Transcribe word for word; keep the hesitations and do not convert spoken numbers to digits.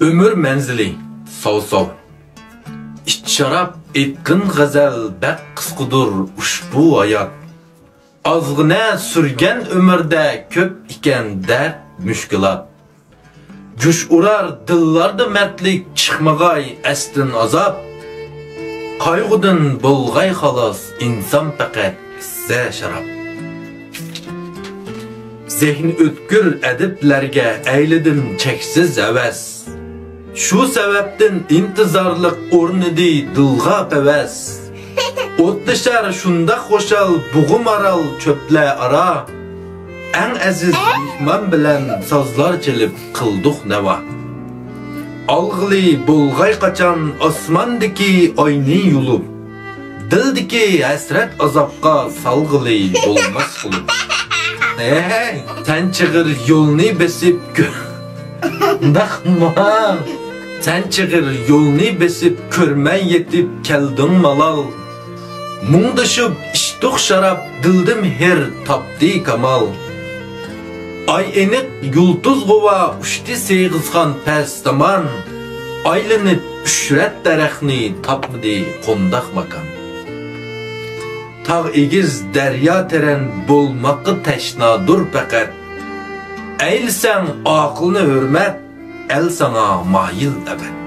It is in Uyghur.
ئۆمۈر مەنزىلى ساۋ-ساۋ. ئىچ شاراب، ئېيتقىن غەزەل، بەك قىسقىدۇر ئۇشبۇ ھايات. ئازغىنە سۈرگەن ئۆمۈردە كۆپ ئىكەن دەرد، مۈشكۈلات. جۇش ئۇرار دىللاردا مەردلىك، چىقمىغاي ئەستىن ئازاب. قايغۇدىن بولغاي خالاس، ئىنسان پەقەت ئىچسە شاراب. زېھنى ئۆتكۈر ئەدىبلەرگە ئەيلىدىم چەكسىز ھەۋەس. شۇ سەۋەبتىن ئىنتىزارلىق ئورنىدى دىلغا پەۋەس. ئوتلىشار شۇنداق خۇشال بۇغۇ مارال چۆپلەر ئارا. ئەڭ ئەزىز مېھمان بىلەن سازلار چېلىپ قىلدۇق ناۋا. ئالغىلى بولغاي قاچان ئاسماندىكى ئاينى يۇلۇپ. دىلدىكى ھەسرەت ئازابقا سالغىلى بولماس قىلىپ. ھەي، سەن چىغىر يولنى بېسىپ كۆ-، ئۇنداقما؟ سەن چىغىر يولنى بېسىپ كۆرمەي يېتىپ كەلدىڭ مالال. مۇڭدىشىپ ئىچتۇق شاراب، دىلدا مېھىر تاپتى كامال. ئاي ئېنىق، يۇلتۇز غۇۋا، ئۇچتى سېغىزخان پەس تامان. ئايلىنىپ ئۈچ رەت دەرەخنى، تاپمىدى قونداق ماكان. تاغ ئېگىز، دەريا تەرەن، بولماققا تەشنادۇر پەقەت. ئەيلىسەڭ ئاقىلنى ھۆرمەت، ئەل ساڭا مايىل ئەبەد.